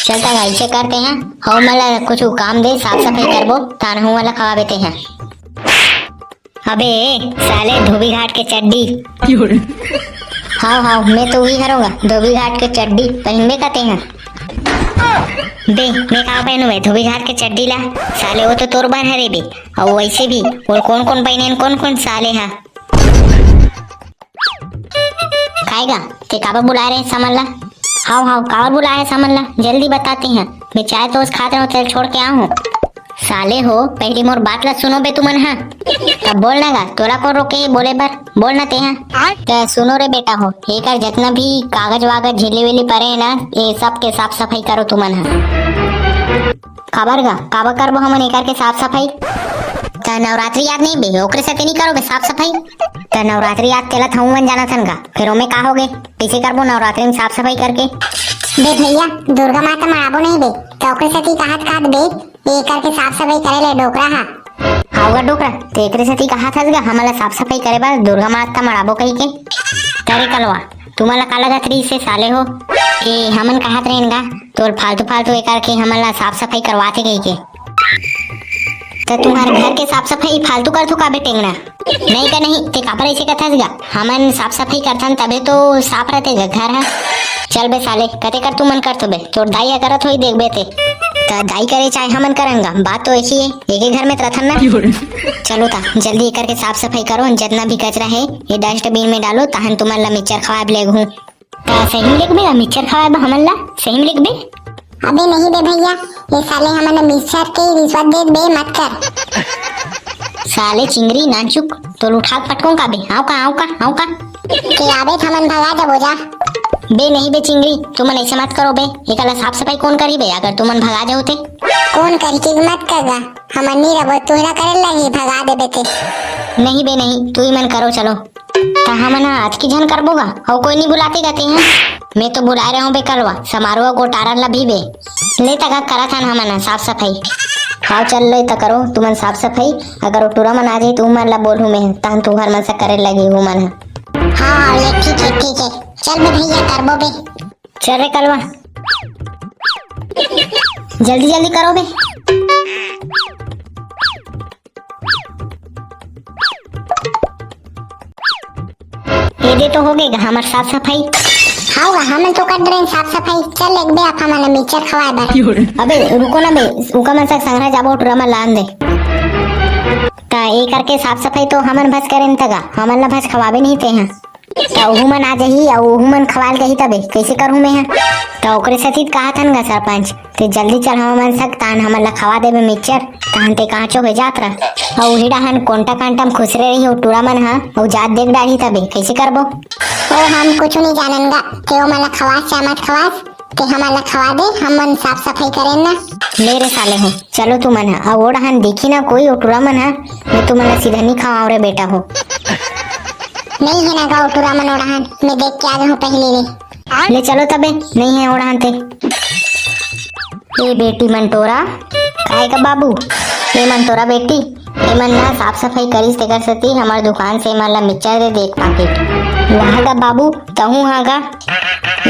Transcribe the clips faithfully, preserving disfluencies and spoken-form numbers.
चल त ऐसे करते हैं, हव मन ला कुछ काम दे, साफ सफाई करबो, तान हव मन ला खवाबे ते हैं। अबे साले धोबी घाट के चड्डी। हाव हाव, मैं तो वही हरोगा, धोबी घाट के चड्डी पहिनबे का ते हैं। बे मैं का पहनू बे धोबी घाट के चड्डी ला? साले वो तो तोर बर हरे बे, अउ वैसे भी वो कौन कौन पहने हैं, कौन कौन साले हा? काय गा, ते काबर बुलाए रहे हमन ला? हाव हाव, काबर बुलाए हे हमन ला? जल्दी बता ते हैं, मैं चाय तोस खात रहों, तेला छोड़ के आए हूँ। साले हो, पहली मोर बात ला सुनो बे तुमन हा। तब बोल ना गा, तोला कौन रोके हे बोले बर? बोल ना ते हैं। त सुनो रे बेटा हो, एकर जितना भी कागज वागज झिल्ली विल्ली परे हे ना, ये सब के साफ सफाई करो तुमन हा। काबर गा, काबर करबो हमन एकर के साफ सफाई? त नवरात्रि आत नहीं बे, ओकरे सेती नहीं करो बे साफ सफाई? त नवरात्रि आत तेला थऊ मन जाना थन गा, फिर ओमे का हो गे? कैसे करबो नवरात्रि में साफ सफाई करके? बे भैया, दुर्गा माता मनाबो नहीं बे, त ओकरे सेती कहत कहत बे, ये करके साफ सफाई करे ले डोकरा हा। हाव गा डोकरा, त एकरे सेती कहत हस गा, हमन ला साफ सफाई करे बर दुर्गा माता मनाबो कही के। त रे कलवा, तुमन ला का लगत रहिस हे साले हो? ए, हमन कहत रहेन गा, तोर फालतू फालतू ए करके हमन ला साफ सफाई करवाथे कहिके। त तुम्हर घर के साफ सफाई फालतू करथो का बे टेंगना? नहीं का नहीं, ते काबर ऐसे कथस गा? हमन साफ सफाई करथन तभे तो साफ रहथे गा घर ह। चल बे साले, कते कर तुमन करथो बे? तोर दाई ह करत होही देखबे ते। त दाई करे चाहे हमन करन गा, बात तो एक ही हे, एक ही घर में त रथन ना। चलो ता, जल्दी करके साफ सफाई करो, जितना भी कचरा हे, ये डस्टबिन में डालो, तहन तुमन ला मिक्सचर खवाब लेगहूँ। का सही में लेगबे या मिक्सचर खवाए बर हमन ला? सही में लेगबे? अबे नहीं बे भैया, ये साले हमन ला मिक्सचर के रिश्वत देत बे, मत कर। साले चिंगरी नानचुक, तोल उठा के पटकों का बे? आव का, आव का, आव का? के आबे त हमन भगा जबो जा। बे नहीं बे चिंगरी, तुमन ऐसे मत करो बे। एकला साफ सफाई कौन करी बे, अगर तुमन भगा जाओ ते? कौन करी के मत कर गा, हमन नहीं रबो, तू ना करे लगी, भगा देबे ते। नहीं बे नहीं, तू ही मन करो, चलो। त हमन ह अतकी झन करबो गा, अउ कोई नहीं बुलाते गा ते हैं। मैं तो बुलाए रहूं बे कलवा, समारोह गोटारन ला भी बे। ले तक करत हन हमन ह साफ सफाई। हाव चल ले त करो तुमन साफ सफाई, अगर ओ टूरा मन आ जाही त उमन ला बोलहूं मैं, तहन तुहर मन से करे लगी उमन ह। हाव हाव ले ठीक हे ठीक हे, चल बे भैया करबो बे। चल रे कलवा, जल्दी जल्दी करो बे। ये दे तो हो गए गा हमर साफ सफाई। हाव गा, हमन तो कर डरेन साफ सफाई। चल एक बे आप हमन ला मिक्सचर खवाए बर। अबे रुको ना बे, उका मन सक संघरा जाबो टूरा मन लान दे। त ए करके साफ सफाई तो हमन भस करेन तगा, हमन ला भस खवाबे नहीं ते हैं। त ओहू मन आ जाही अउ ओहू मन खवाल कही तबे कैसे करहूं मैं ह? त ओकरे सेती त कहत हन गा सरपंच, ते जल्दी चल हमन सक तान हमन ला खवा देबे मिक्सचर, तहन ते कांचो हो जात रह। अउ उही डाहन कोंटा कांटा म खुसरे रही ओ टूरा मन ह, अउ जात देख डारही तबे कैसे करबो? ओ हम कुछ नहीं जानन गा, ते ओ मन ला खवास चाहे मत खवास, ते हमन ला खवा दे, हमन साफ सफाई करेन ना। ले रे साले हो, चलो तुमन ह, अउ ओ डाहन देखी ना कोई ओ टूरा मन ह, मैं तुमन ला सीधा नहीं खवाओ रे बेटा हो। नहीं है ना गा ओ टूरा मन ओ डाहन, मैं देख के आ गए हूँ पहले ले। ले चलो तबे, नहीं है ओढ़ान ते। ए बेटी मंटोरा, काय का बाबू? ए मंटोरा बेटी, एमन ना साफ सफाई करिस तेकर सेती हमर दुकान से एमन ला मिक्सचर दे दे एक पाकिट। वाह गा बाबू, तहूँ हा गा।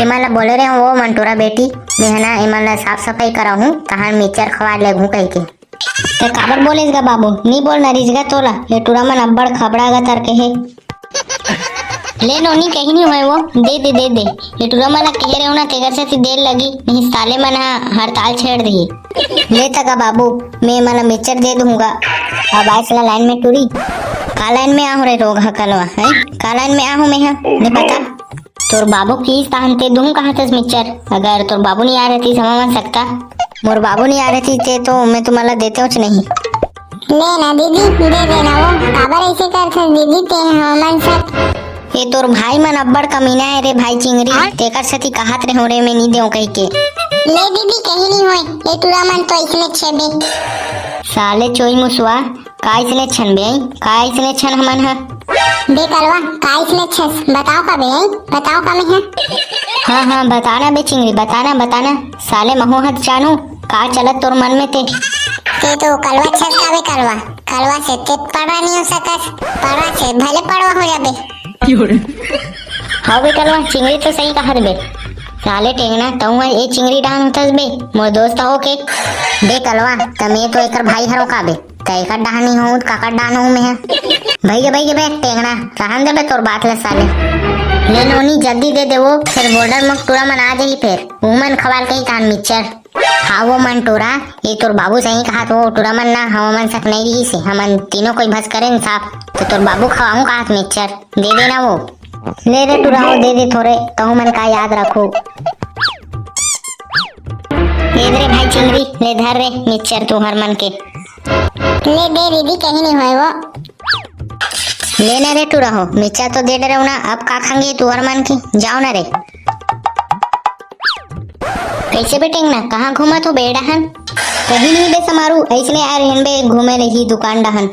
एमन ला बोले रहे वो मंटोरा बेटी, मैं ह ना एमन ला साफ सफाई कराहूँ, तहान मिक्सचर खवा लेगहूँ कहिके। ते काबर बोलेस गा बाबू? नी बोलना रिस गा तोला, ये टूरा मन अब्बड़ खबड़ा गा तरके हे। ले नोनी, कहीं नहीं होए वो, दे दे, दे दे। ये टूरा मन ला कहे रहे हो ना, तेकर सेती देर लगी, नहीं साले मन ह हड़ताल छेड़ दही। ले तका बाबू, मैं मन ला मिक्सचर दे दूंगा। अब आइस ला लाइन में टूरी। का लाइन में आहूँ रे रोगहा कलवा, हैं? का लाइन में आहूँ मैं ह? नहीं पता। तोर बाबू किस तहन ते दूं कहा थस मिक्सचर। अगर तोर बाबू नहीं आ रहती, समझ सकता। मोर बाबू नहीं आ रहती ते तो मैं तुम्हारा देते होच नहीं। ले ना दीदी, दे देना वो। काबर ऐसे करथस दीदी ते हमन सब? ए तोर भाई मन अब्बड़ कमीना है रे भाई चिंगरी। तेकर सेती कहत रहे हो रे मैं नहीं देव कह के। ले दीदी, कहीं नहीं होए। ए टूरा मन तो ऐसने छेबे। साले चोई मुसवा, का इसने छन बे? का इसने छन हमन ह? बे कलवा, का इसने छस? बताओ का बे? बताओ का में ह? हाँ, हाँ, बताना बे चिंगरी, बताना, बताना। साले महू हत जानू, का चलत तोर मन में ते? ते तो कलवा छस का बे कलवा? कलवा से ते पड़वा नहीं हो सकस। पड़वा से भले पड़वा हो जाबे। हाँ बे कलवा, चिंगरी तो सही कहा बे। साले टेंगना, तहूं ह ए चिंगरी डहन होथस बे, मोर दोस्त हो के? बे कलवा, त मैं तो एकर भाई हरों का बे? त एकर डहन नहीं हों, त काकर डहन हों मैं ह? भई गे, भई गे बे टेंगना, रहन दे बे तोर बात ल साले। ले नोनी, जल्दी दे दे वो, फेर border म टूरा मन आ जाही फेर, उमन खवाल कही तान मिक्सचर। हाँ वो मन टूरा, ये तोर बाबू सही कहात, वो टूरा मन ना हमन सक नहीं रहिस हे, हमन तीनों कोई भस करेन साफ, त तोर बाबू खवाहूं कहात मिक्सचर, दे देना वो। ले रे टूरा हो, दे दे थोरे, तहूं मन का याद रखू। ए दे रे भाई चिंगरी, ले धर रे मिक्सचर तुहर मन के। ले दे दीदी, कहीं नहीं होय वो। ले ना रे टूरा हो, मिक्सचर तो दे डरेव ना, अब का खांगे तुहर मन के, जाव ना रे। कइसे बे टेंगना, कहाँ घूमत हो बे ए डहन? कहीं नहीं बे समारू, अइसने आए रहेन बे घूमे रही दुकान डहन।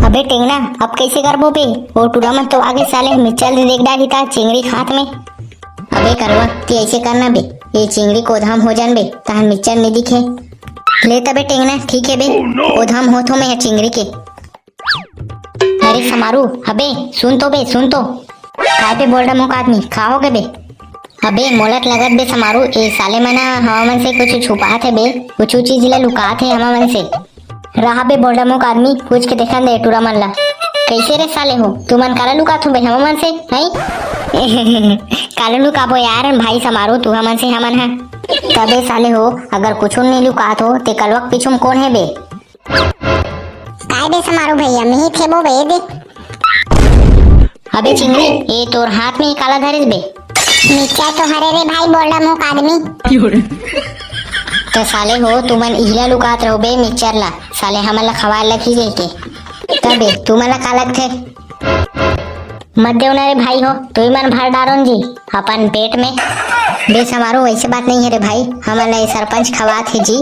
अबे टेंगना, अब कइसे करबो बे? वो टूरा मन तो आगे साले मिक्सचर दे देख डारही ता चिंगरी खात में। अबे कलवा, ती अइसे करना बे, ये चिंगरी कोधम हो जान बे, तहन मिक्सचर नहीं दिखे। ले तबे टेंगना, ठीक है बे, कोधम होत हों मैं चिंगरी के। अरे समारू, अबे सुन तो बे, सुन तो। काय बे border मुख आदमी, का हो गे बे? अबे मोला त लगत बे समारू, ए साले मन ह हमन से कुछ छुपात हे बे, कुछ चीज ला लुकात हे हमन से। रहा बे border मुख आदमी, पूछ के देखन दे टूरा मन ला। कइसे रे साले हो, तुमन काला लुकात हो बे हमन से, हैं? काला लुकाबो यार भाई समारू, तुमन से हमन ह। तबे साले हो, अगर कुछ नहीं लुकात हो, ते कलवा के पीछू म कोन हे बे? काय बे समारू भैया, मिही थेबो बे दे। अबे चिंगरी, ए तोर हाथ में काला धरिस बे? मिक्सचर तो हरे रे भाई, border मुख आदमी। त साले हो, तुमन इहिला लुकात रहो बे मिक्सचर ला, साले हमन ला खवाए लगही कहिके। तबे तुमन ला का लगथे? मत देव ना रे भाई हो, तुही मन भर डारो न जी अपन पेट में। बे समारू, वैसे बात नहीं है रे भाई, हमन ला ये सरपंच खवात हे जी।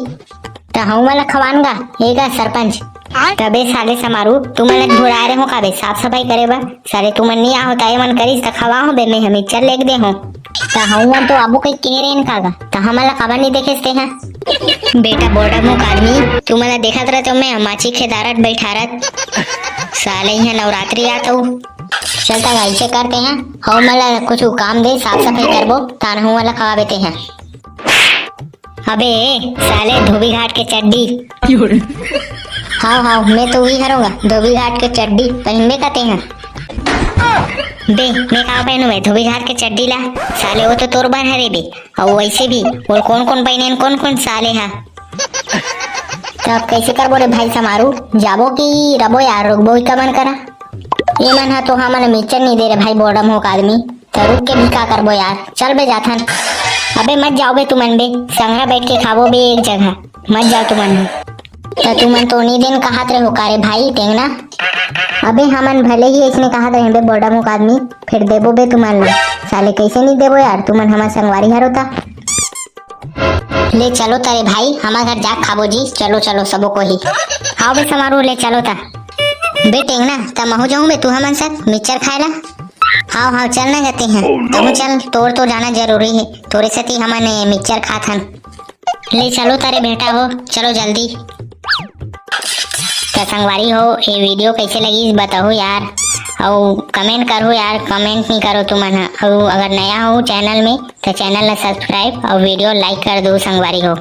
त हमू मन ला खवान गा, ए गा सरपंच। तबे साले समारू, तुमन ला बुलाए रहे हो का बे साफ सफाई करे बर? साले तुमन नहीं आहो त ए मन करिस त खवा हो बे, मैं ह मिक्सचर लेग दे हो। त हमू मन तो आबो कही कहे रहे का गा, त हमन ला काबर नहीं देखेस ते हा? बेटा border मुख आदमी, तुमन ला देखत रहते हो मैं माची खेदारत बैठारत। साले इहाँ नवरात्रि आत हो। चल त ऐसे करते हैं, हमू मन ला कुछ काम दे, साफ सफाई करबो, तान हमू मन ला खवाबे ते हा। अबे साले धोबी घाट के चड्डी। हाव हाव, मैं तो वही हरों गा, धोबी घाट के चड्डी पहिनबे का ते हा। बे मैं का पहनू बे धोबी घाट के चड्डी ला? साले वो तो तोर बर हरे बे। अउ वैसे भी वो कोन कोन पहिने, कोन कोन साले हा? तब कैसे करबो रे भाई समारू, जाबो कि रबो यार, रुकबो ही कमन करा। ये मन हा तो हमन मिक्सचर नहीं दे रे भाई, border मुख आदमी। त रुक के भी का करबो यार, चल बे जाथन। अबे मत जाओ बे तुमन बे, संघरा बैठ के खाबो बे एक जगह, मत जाओ तुमन। त तुमन तो नी दिन कहत रहे हो का रे भाई टेंगना? अबे हमन भले ही ऐसने कहत रहे बे border मुख आदमी, फिर देबो बे तुमन ला। साले कैसे नी देबो यार, तुमन हमर संगवारी हरो ता। ले चलो तारे भाई, हमर घर जाके खाबो जी, चलो चलो सबो कोही। हाव बे समारू, ले चलो ता। बे टेंगना, त महू जाऊं बे तू हमन साथ मिक्सचर खाए ला? हाव हाव, चल ना जाते हैं। तहू चल, तोर तो जाना जरूरी है, तोरे सेती हमन ए मिक्सचर खात हन। ले चलो तारे बेटा हो, चलो जल्दी। त संगवारी हो, ये video कैसे लगी बताओ यार, अउ comment करो यार, comment नहीं करो तुमन ह। अउ अगर नया हो channel में त channel ला subscribe अउ video like कर दो संगवारी हो।